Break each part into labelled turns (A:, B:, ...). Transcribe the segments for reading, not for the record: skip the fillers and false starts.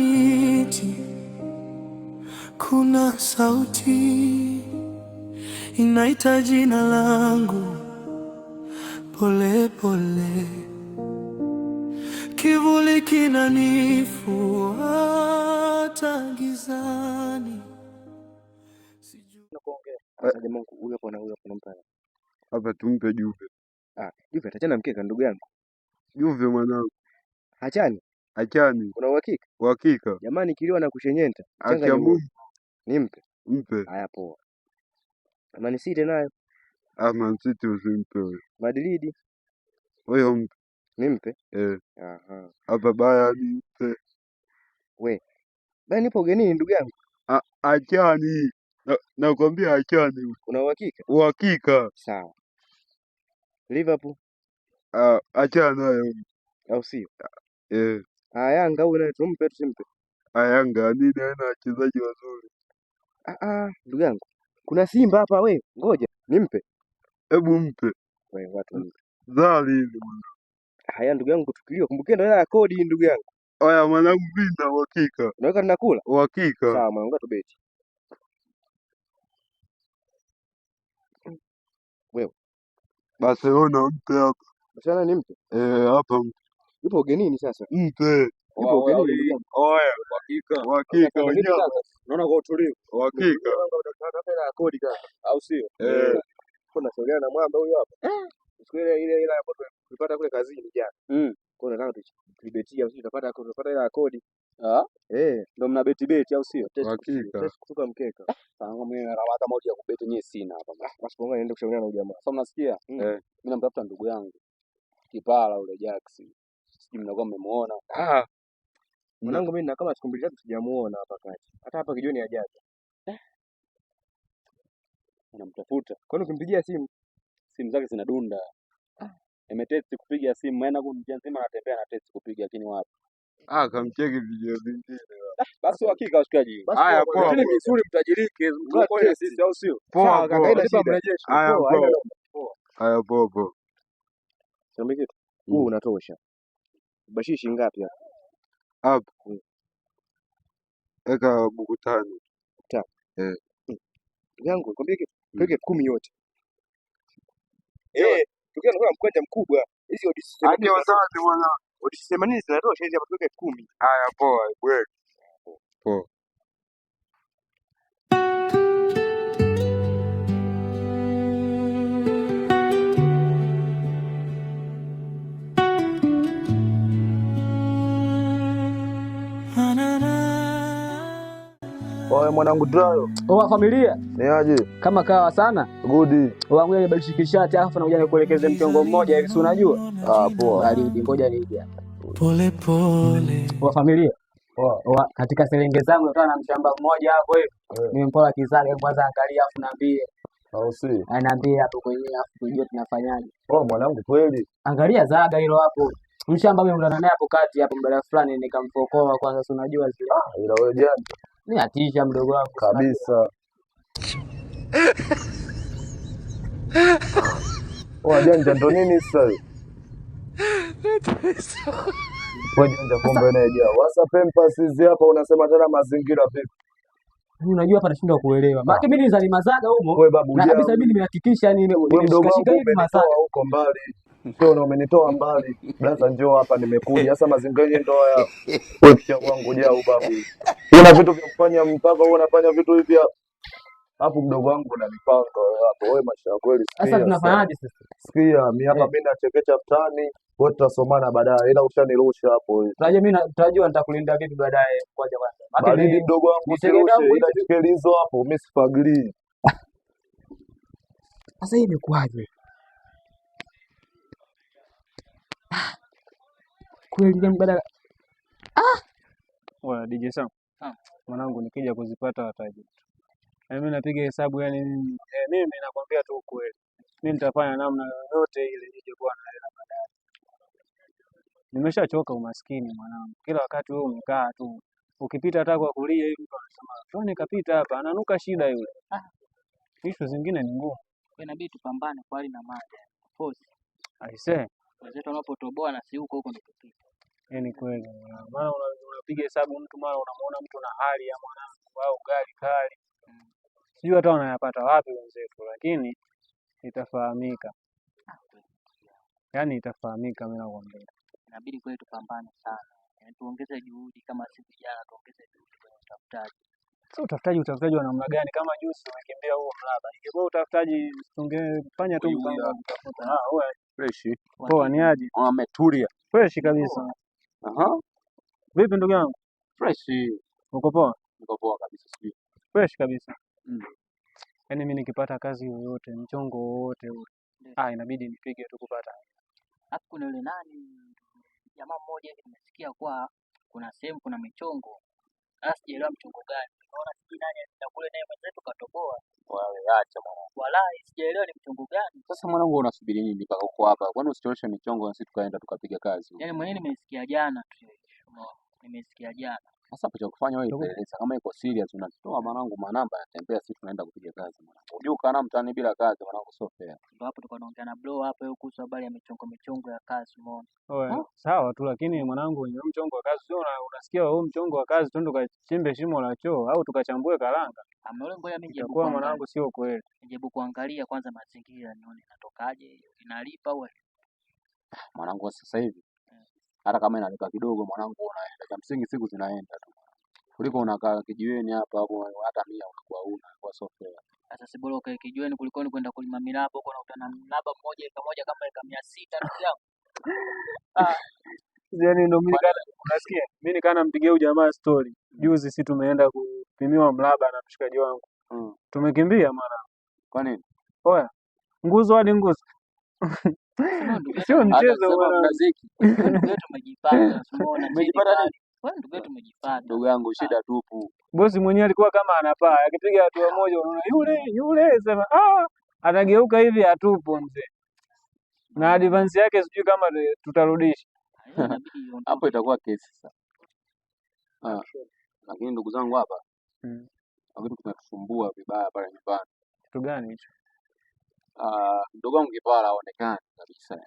A: miti kuna sauti inaita jina langu pole pole, kivuli kinanifuata gizani.
B: Hapa tumpe Juve.
C: Ah, Juve atachana mkeka ndugu yangu.
B: Juve mwanangu.
C: Hachani?
B: Hachani.
C: Una uhakika?
B: Uhakika.
C: Jamani kiliwa na kushenyenta.
B: Haki ya Mungu.
C: Nimpe.
B: Mpe.
C: Haya poa. Man City nayo.
B: Ah, Man City usimpe wewe.
C: Madrid.
B: Wewe mpe.
C: Nimpe?
B: Eh.
C: Aha.
B: Hapa Bayern mpe.
C: We. Bayern ipo ugenini ndugu yangu.
B: Ah, achani. Nakwambia achani.
C: Una uhakika?
B: Uhakika.
C: Sawa. Liverpool.
B: Ah, achana nayo.
C: Au sio?
B: Eh.
C: Ah, Yanga huyu naye tumpe tusimpe?
B: Ah, Yanga nini haina wachezaji wazuri.
C: Ah ah, ndugu yangu. Kuna Simba hapa we, ngoja nimpe.
B: Hebu mpe.
C: Wewe watu mpe.
B: Dhali hivi.
C: Haya ndugu yangu tukilia, kumbukeni ndio hela ya kodi ndugu yangu.
B: Haya mwanangu, mimi na uhakika.
C: Unaweka tunakula?
B: Uhakika.
C: Sawa mwanangu, tubeti. Wewe.
B: Barcelona mpe hapa.
C: Barcelona nimpe?
B: Eh, hapa mpe.
C: Yupo ugenini sasa.
B: Mpe.
C: Yupo ugenini ndugu yangu.
B: Oya.
D: Uhakika.
B: Uhakika.
D: Unaona kwa utulivu.
B: Uhakika.
C: Hela ya kodi kaka.
D: Au sio?
B: Eh.
C: Kuna sogea na mwamba huyu hapa. Siku ile ile ile ambayo tulipata kule kazini jana. Kwa hiyo nataka tuibetie au tutapata hela ya kodi.
D: Ah?
C: Eh,
D: ndio mna beti beti au sio?
B: Hakika.
C: Test kutoka mkeka.
D: Sasa mimi na hata moja ya kubeti nyewe sina hapa.
C: Basi bonga niende kushauriana na jamaa.
D: Sasa mnasikia?
B: Eh.
D: Mimi namtafuta ndugu yangu Kipala ule Jax. Sijui mnakuwa mmemuona.
C: Ah. Mwanangu mimi nina kama siku mbili tatu sijamuona hapa kati. Hata hapa kijoni hajaja.
D: Unamtafuta.
C: Kwani ukimpigia simu?
D: Simu zake zinadunda. Nimetest kupiga simu, maana kuna mjana nzima anatembea na test kupiga lakini wapi?
B: Ah, kamcheki video vingine.
D: Basi uhakika washikaji.
B: Haya poa.
D: Lakini vizuri mtajirike, mtuokoe na sisi au sio?
B: Poa poa.
C: Haina shida.
B: Haya poa. Haya poa poa.
C: Niambie kitu. Huu unatosha. Bashishi ngapi hapa?
B: Hapa. Eka buku 5.
C: 5.
B: Eh.
C: Ndugu yangu, nikwambie kitu. Tuweke 10,000 yote. Eh, tukiwa tunakula mkwanja mkubwa. Hizi odisi
B: Hadi wazazi mwana.
C: Odisi 80 zinatosha hizi hapa, tuweke 10,000.
B: Haya poa, bwek. Poa.
E: Oye mwanangu Drayo.
F: Oa familia.
E: Ni aje?
F: Kama kawa sana.
E: Good.
F: Oa ngoja nibadilishe kishati alafu nakuja nikuelekeze mchongo mmoja hivi si unajua?
E: Ah poa.
F: Baridi ngoja nije hapa.
A: Pole pole.
F: Oa familia.
E: Poa.
F: Oa katika serenge zangu nakutana na mshamba mmoja hapo hivi. Nimempola kizaga kwanza angalia afu niambie.
E: Au si?
F: Aniambie hapo kwenyewe afu tujue tunafanyaje.
E: Poa mwanangu kweli.
F: Angalia zaga hilo hapo. Mshamba mimi mkutana naye hapo kati hapo mbele fulani nikamfokoa kwanza si unajua zile.
E: Ah ila wewe jana.
F: Ni atisha mdogo wangu
E: kabisa. Oa janja ndo nini sasa? Wewe janja kumbe naye jaa. Wasa Pampers hizi hapa unasema tena mazingira vipi?
F: Unajua hapa nashindwa kuelewa. Maana mimi nilizalima zaga humo.
E: Wewe babu
F: Na kabisa
E: jaa.
F: mimi nimehakikisha yani
E: Wewe mdogo
F: nimeshika
E: wangu
F: hivi mazaga.
E: umenitoa huko mbali. Sio na umenitoa mbali. Brother njoo hapa nimekuja. Sasa mazingira yenyewe ndo haya. Wewe pia wangu jaa babu. Una vitu vya kufanya mpaka wewe unafanya vitu hivi hapa. Hapo mdogo wangu unanipanga wewe hapo. Wewe maisha kweli
F: Sasa
E: sikia.
F: tunafanyaje sasa?
E: Sikia, mimi hapa mimi nachekecha mtaani, wewe tutasomana baadaye ila ushanirusha hapo wewe.
F: Unajua mimi tutajua nitakulinda vipi baadaye ngoja kwanza. Maana
E: Baridi mdogo wangu usirushe ila chekelizo hapo mimi sifagilii.
F: Sasa hii imekuaje? Kweli ile mbadala. Ah!
G: Oya DJ Sam. Mwanangu nikija kuzipata wataji. Mimi napiga hesabu yani mimi nakwambia tu ukweli. Mimi nitafanya namna yoyote ile nije kuwa na hela baadaye. Nimeshachoka umaskini mwanangu. Kila wakati wewe umekaa tu. Ukipita hata kwa kulia hivi mtu anasema, "Fulani kapita hapa, ananuka shida yule." Ah. Issue zingine ni ngumu.
H: Kwa inabidi tupambane kwa hali na mali. Force.
G: Aisee.
H: Wenzetu wanapotoboa na si huko huko ndio tupite.
G: Ni kweli. Maana Unapiga hesabu mtu mara unamuona mtu na hali ya mwanangu au gari kali. Sijui hata wanayapata wapi wenzetu, lakini itafahamika.
H: Ah, kweli.
G: Yaani itafahamika, mimi nakwambia.
H: Inabidi kweli tupambane sana. Yaani tuongeze juhudi kama si vijana tuongeze juhudi kwenye utafutaji.
G: Sio utafutaji, utafutaji wa namna gani? Kama juzi tumekimbia huo mraba, ingekuwa utafutaji tungefanya tu
D: Huyu
G: mpango wa
D: huyu
G: kutafuta. Ah, wewe
D: fresh.
G: poa, ni aje?
D: Ametulia.
G: Fresh kabisa.
D: Aha.
G: Vipi ndugu yangu,
D: Fresh.
G: uko poa?
D: Niko poa kabisa sijui.
G: Fresh kabisa.
D: Mm.
G: Yaani mimi nikipata kazi yoyote, mchongo wowote ule,
H: Ndio.
G: ah, inabidi nipige tu kupata.
H: Alafu kuna yule nani jamaa mmoja hivi nimesikia kwa kuna sehemu kuna michongo. Sasa sijaelewa mchongo gani. Naona sijui nani alienda kule naye mwenzetu katoboa.
D: Wewe acha mwanangu.
H: Walai sijaelewa ni mchongo gani.
D: Sasa mwanangu, wewe unasubiri nini mpaka uko hapa? Kwani usichoroshe michongo na sisi tukaenda tukapiga kazi huko?
H: Yaani mwenyewe nimesikia jana tu hiyo issue, umeona? Nimesikia jana.
D: Sasa hapo cha kufanya wewe
G: Ndugu,
D: ipeleleza kama iko serious unatoa mwanangu manamba yanatembea, sisi tunaenda kupiga kazi mwanangu. Unajua ukaa mtaani bila kazi mwanangu sio fair.
H: Ndio hapo tulikuwa tunaongea na bro hapo hiyo kuhusu habari ya michongo michongo ya kazi, umeona?
G: oe,
D: Ah,
G: sawa tu, lakini mwanangu, wenye mchongo wa kazi sio unasikia huu mchongo wa kazi, twende tukachimbe shimo la choo au tukachambue karanga,
H: Amna ule, ngoja mimi nijaribu
G: itakuwa
H: kuangalia.
G: mwanangu sio kweli.
H: Nijaribu kuangalia kwanza mazingira nione inatokaje, inalipa au
D: mwanangu wa sasa hivi hata kama inalipa kidogo mwanangu, unaenda cha msingi, siku zinaenda tu kuliko unakaa kijiweni hapa hapo, hata mia unakuwa huna, kwa sio fair.
H: Sasa si bora ukae kijiweni kuliko ni kwenda kulima miraba huko unakutana na mraba mmoja eka moja kama eka 600 ndugu yangu. Ah,
G: Yaani ndo mimi
D: Kwani
G: kana unasikia? Mimi nikaa nampigia huyu jamaa story. Juzi si tumeenda kupimiwa mraba na mshikaji wangu.
D: mm.
G: Tumekimbia mwana.
D: Kwa nini?
G: Oya, nguzo hadi nguzo.
H: sema ndugu yetu
G: Sio
D: Hata
G: mchezo
D: sema
G: bwana.
D: mnaziki.
H: wewe ndugu yetu umejipata, si umeona cheni
D: Umejipata nini?
H: kali. Wewe ndugu yetu umejipata.
D: Ndugu yangu,
H: Ah,
D: shida tupu.
G: Bosi mwenyewe alikuwa kama anapaa, akipiga hatua moja unaona yule yule, sema ah, anageuka hivi atupo mzee. Na
H: umeona?
G: advance yake sijui kama tutarudisha.
H: Hiyo inabidi
D: Hapo
H: iondoke.
D: itakuwa kesi sasa. Ah, lakini ndugu zangu hapa
G: Mm.
D: na kitu kinatusumbua vibaya pale nyumbani.
G: Kitu gani hicho?
D: Ah, mdogo wangu Kipara haonekani kabisa.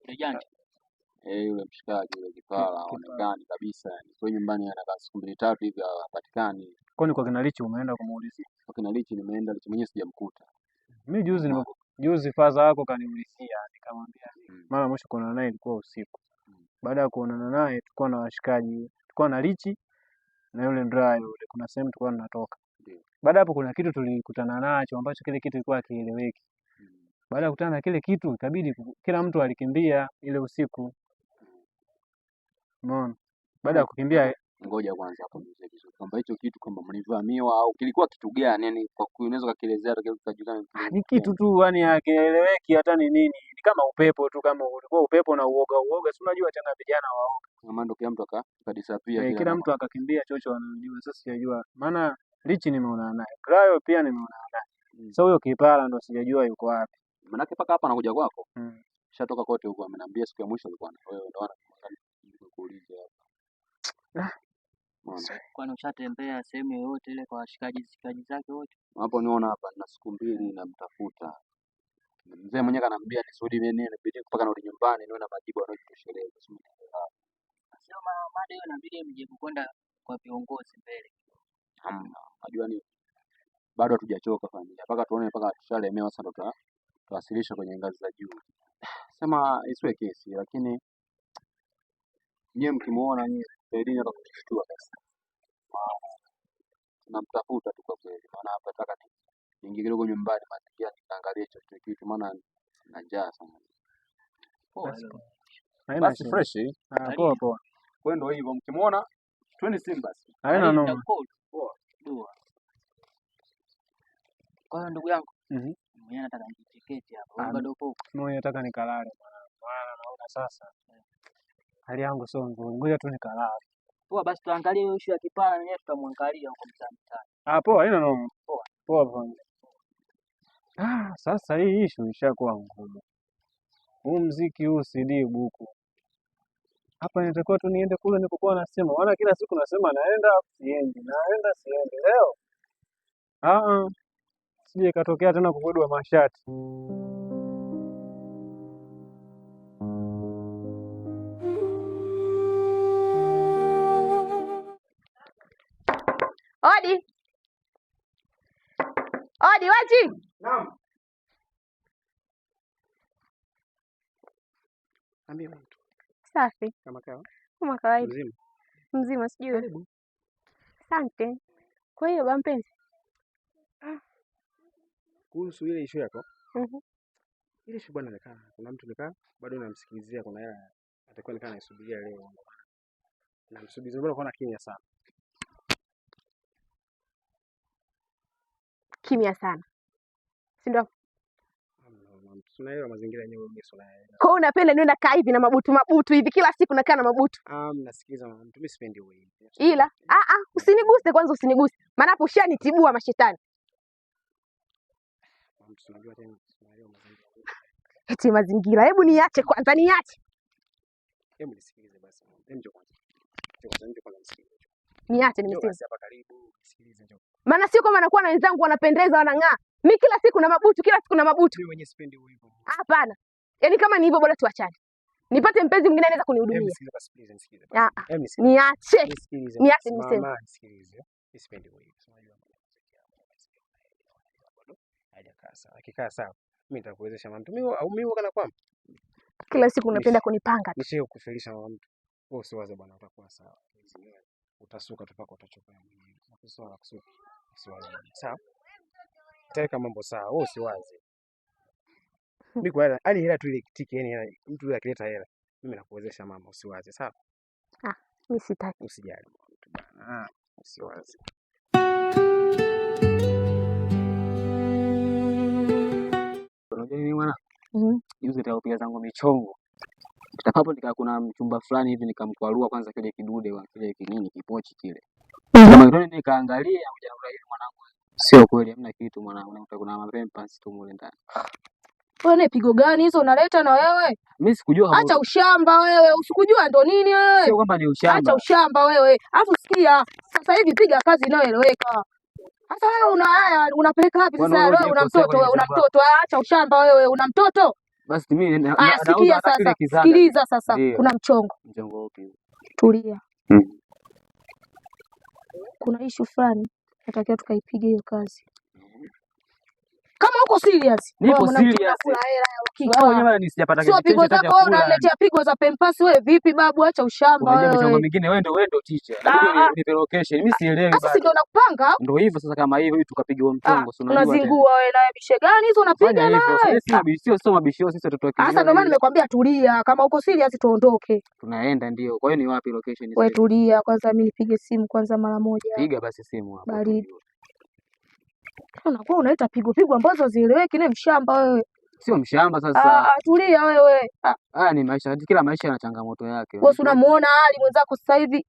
H: Yule janja.
D: Eh, yule mshikaji yule Kipara
G: Kipara.
D: haonekani kabisa yani. Kwa hiyo nyumbani anakaa siku mbili tatu hivi hapatikani.
G: Kwani kwa kina Lichi umeenda kumuulizia?
D: Kwa kina Lichi nimeenda, Lichi mwenyewe sijamkuta.
G: Mimi juzi
D: Umeona?
G: juzi faza wako kaniulizia, nikamwambia
D: Mm.
G: mara mwisho kuonana naye ilikuwa usiku.
D: Mm.
G: Baada ya kuonana naye tulikuwa na washikaji, tulikuwa na Lichi na yule Ndrai yule, kuna sehemu tulikuwa tunatoka.
D: Ndio.
G: Baada hapo kuna kitu tulikutana nacho ambacho kile kitu ilikuwa hakieleweki.
D: Mm.
G: Baada ya kukutana na kile kitu ikabidi kila mtu alikimbia ile usiku, umeona? Baada ya kukimbia
D: Ngoja kwanza hapo niulize vizuri kwamba hicho kitu kwamba mlivamiwa au kilikuwa kitu gani? Yani kwa unaweza ukakielezea hata kitu kikajulikana
G: ah,
D: kilikuwa
G: ni
D: kitu
G: kitu
D: gani?
G: tu yani hakieleweki hata ni nini, ni kama upepo tu, kama ulikuwa upepo na uoga uoga, si unajua tena vijana waoga.
D: Kama ndo kila mtu akadisappear
G: Eh,
D: kila
G: kila
D: mtu.
G: mtu akakimbia chocho anajua. Sasa sijajua, maana Lichi nimeonana naye, Brayo pia nimeonana naye.
D: Mm.
G: Sasa huyo Kipara ndo sijajua yuko wapi.
D: Manake mpaka hapa anakuja kwako.
G: Mm.
D: Shatoka kote huko ameniambia siku ya mwisho alikuwa na wewe, ndio maana nikuulize hapa.
G: Ah,
D: Umeona?
H: Kwani ushatembea sehemu yoyote ile kwa washikaji shikaji zake wote?
D: Hapo niona hapa nina siku mbili namtafuta. Mzee mwenyewe kanambia nisubiri mimi nini, inabidi mpaka narudi nyumbani niwe na majibu yanayojitosheleza. Sio mimi.
H: Sio mada hiyo inabidi mjibu kwenda kwa viongozi mbele.
D: Hamna. Unajua nini? Bado hatujachoka familia. Mpaka tuone mpaka tushalemewa sasa ndo tutawasilisha kwenye ngazi za juu. Sema isiwe kesi, lakini nyie mkimuona nyie saidieni hata kutushtua basi. Tunamtafuta tu kwa kweli, maana hapa nataka niingie kidogo nyumbani mazingira nikaangalie hicho kitu, maana na njaa sana.
H: Poa
G: basi
H: hilo.
G: poa. Haina
D: Basi
G: shida.
D: fresh.
G: Ah, poa
H: Baridi.
G: poa.
D: Kwa hiyo ndo hivyo, mkimuona twende simu basi.
G: Haina
H: Baridi
G: noma.
H: nitakukol.
D: Poa.
H: Dua. Kwa hiyo ndugu yangu,
G: Mhm.
H: mwenyewe nataka nijichekete hapa. Wewe
G: Ah,
H: bado upo huko?
G: mimi nataka nikalale mwanangu, maana naona sasa hali yangu sio nzuri. Ngoja tu nikalale.
H: Poa basi tuangalie hiyo issue ya Kipara yenyewe tutamwangalia huko mtaani mtaani.
G: Ah, poa, haina noma.
H: Poa.
G: Poa poa. Ah, sasa hii issue ishakuwa ngumu. Huu mziki huu CD buku. Hapa inatakiwa tu niende kule nilipokuwa nasema. Maana kila siku nasema naenda siendi, naenda siendi. Leo ah ah, sije ikatokea tena kukodwa mashati.
I: Odi. Odi, wachi.
C: Naam. Ambia mtu
I: Safi.
C: kama kawa
I: Kama kawaida.
C: mzima.
I: Mzima sijui.
C: Karibu.
I: Asante. Kwa hiyo ba mpenzi.
C: Kuhusu ile issue yako, ile issue bwana, nikaa kuna mtu nikaa bado namsikilizia, kuna hela atakuwa nikaa naisubiria leo. Namsubiria, mbona unaona kimya sana?
I: Kimya sana. Si ndio?
C: Tunaelewa mazingira yenyewe, mimi si unaelewa.
I: Kwa hiyo unapenda niwe nakaa hivi na mabutu mabutu hivi kila siku nakaa na mabutu.
C: Ah, mnasikiliza mama mtu, mimi sipendi wewe.
I: Ila usiniguse kwanza, usiniguse. Maana hapo ushanitibua mashetani.
C: Mama mtu, tunajua tena, tunaelewa mazingira.
I: Eti mazingira. Hebu niache kwanza, niache.
C: Hebu nisikilize basi mama. Hebu njoo kwanza. Njoo kwanza, njoo kwanza nisikilize.
I: Niache
C: Njoo
I: nimesema.
C: basi hapa karibu, nisikilize njoo.
I: Maana sio kama nakuwa na wenzangu wanapendeza wanang'aa. Mi kila siku na mabutu, kila siku na mabutu.
C: Mimi mwenyewe sipendi hivyo.
I: Hapana. Yaani kama ni hivyo bora tuachane. Nipate mpenzi mwingine anaweza
C: Hebu
I: kunihudumia.
C: nisikilize basi, please nisikilize basi.
I: Ah, ah.
C: Hebu nisikilize.
I: Niache.
C: Nisikilize
I: Niache
C: basi
I: nimesema.
C: mama, nisikilize. Mimi sipendi hivyo. Unajua bado hajakaa sawa. Akikaa sawa, mimi nitakuwezesha mama mtu. Mimi au mimi kana kwamba
I: Kila siku unapenda kunipanga tu.
C: nishe kufelisha mama mtu. Wewe usiwaze bwana, utakuwa sawa. Utasuka tu mpaka utachoka wewe mwenyewe. Nakusuka na kusuka. Usiwaze. Sawa? Nitaweka mambo sawa. Wewe usiwaze. Mimi kwa hela, yani hela tu ile kitiki, yani hela, mtu yule akileta hela, mimi nakuwezesha mama, usiwaze, sawa?
I: Ah, mimi sitaki.
C: Usijali mama mtu bwana. Ah, usiwaze.
F: Unajua nini mwana? Juzi nikapiga zangu michongo. Hapo nika kuna mchumba fulani hivi nikamkwarua kwanza kile kidude wa kile kinini kipochi kile. Kama kidole nikaangalia kuja na ile mwanangu. Sio kweli, hamna kitu mwanangu, nakuta kuna mapempas tu mule ndani.
J: Wewe ni pigo gani hizo unaleta na wewe?
F: Mimi sikujua kama
J: Acha ushamba wewe, usikujua ndo nini wewe?
F: Sio kwamba ni ushamba.
J: Acha ushamba wewe. Alafu sikia, sasa hivi piga kazi inayoeleweka. Sasa wewe una haya unapeleka wapi
F: Bwana,
J: sasa?
F: wewe
J: Wewe una
F: hujakosea
J: mtoto
F: kwenye
J: wewe, una
F: shamba.
J: mtoto. Acha ushamba wewe, una mtoto?
F: Basi mimi
J: Aya,
F: nauza
J: sikia
F: hata kile
J: sasa.
F: kizaga.
J: Sikiliza sasa.
F: Ndio.
J: Kuna mchongo.
F: Mchongo upi?
J: Tulia. Kuna issue fulani natakiwa tukaipige hiyo kazi. Kama uko serious,
F: Nipo
J: wewe mwanamke
F: serious.
J: unakula hela ya uhakika.
F: Wewe mwenyewe bado sijapata
J: Sio
F: kitu
J: pigo
F: chochote cha
J: zako wewe
F: kula.
J: unaniletea pigo za pempasi wewe vipi babu, acha ushamba
F: Unajua michongo
J: wewe.
F: mingine wewe ndio teacher. Inabidi
J: Ah, ah.
F: unipe location. Mimi sielewi
J: Sasa si
F: bado.
J: ndio nakupanga?
F: Ndio hivyo sasa, kama hivyo tukapiga huo
J: Ah,
F: mchongo, si unajua tena.
J: unazingua wewe nawe mishe gani hizo unapiga
F: Fanya
J: na
F: hivyo.
J: wewe?
F: Sasa sio mabishio, sisi watoto wa
J: Sasa ndio maana
F: kijiweni.
J: nimekwambia tulia, kama uko serious tuondoke.
F: Tunaenda ndio. Kwa hiyo ni wapi location
J: Wewe
F: sasa?
J: tulia kwanza, mimi nipige simu kwanza mara moja.
F: Piga basi simu hapo.
J: Baridi. Unakuwa unaita pigo pigo ambazo hazieleweki, ni mshamba wewe.
F: Sio mshamba sasa.
J: Ah, tulia wewe. Ah,
F: Haya ni maisha, kila maisha yana changamoto yake.
J: wewe si unamuona Ali mwenzako sasa hivi.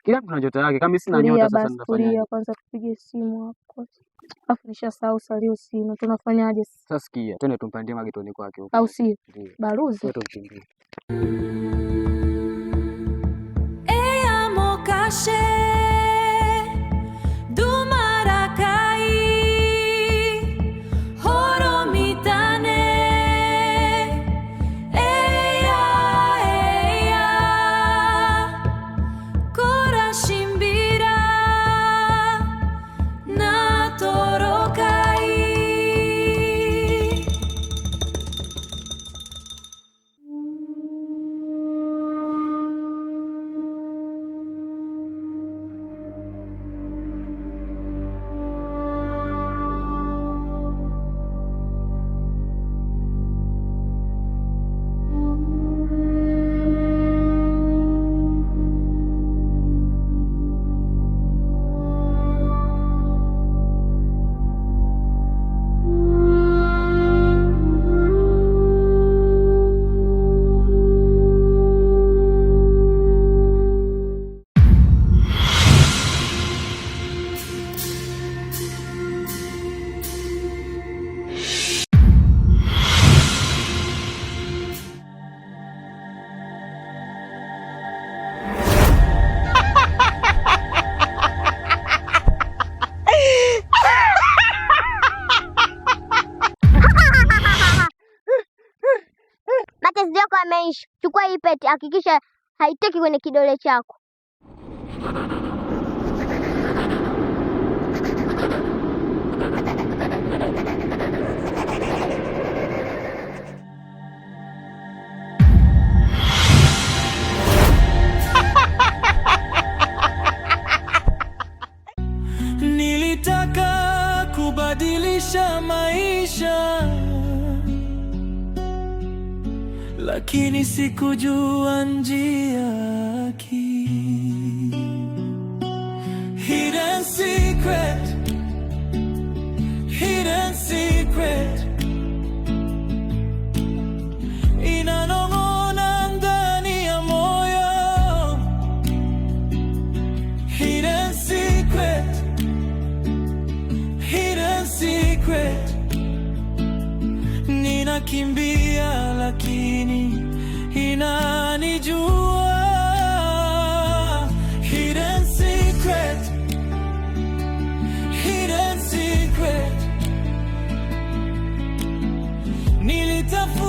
F: Kila mtu na nyota yake. Kama mimi sina
J: Tulia
F: nyota sasa
J: basi,
F: nitafanyaje?
J: tulia kwanza, tupige simu hapo kwanza. Alafu nishasahau salio sina, tunafanyaje sasa?
F: Sasa sikia, twende tumpandie magetoni kwake huko.
J: Au sio?
F: Ndio.
J: Baruzi.
F: Twende tumkimbie.
K: Eia do Maracai, Horomitane. Eia, eia, Corachimbira, Natorokai.
L: Matatizo yako yameisha. Chukua hii pete, hakikisha haitoki kwenye kidole chako.
A: Nilitaka kubadilisha maisha, lakini sikujua njia. Hidden secret, hidden secret inanong'ona ndani ya moyo. Hidden secret, hidden secret, ninakimbia lakini inanijua. Hidden secret, hidden secret, nilitafuta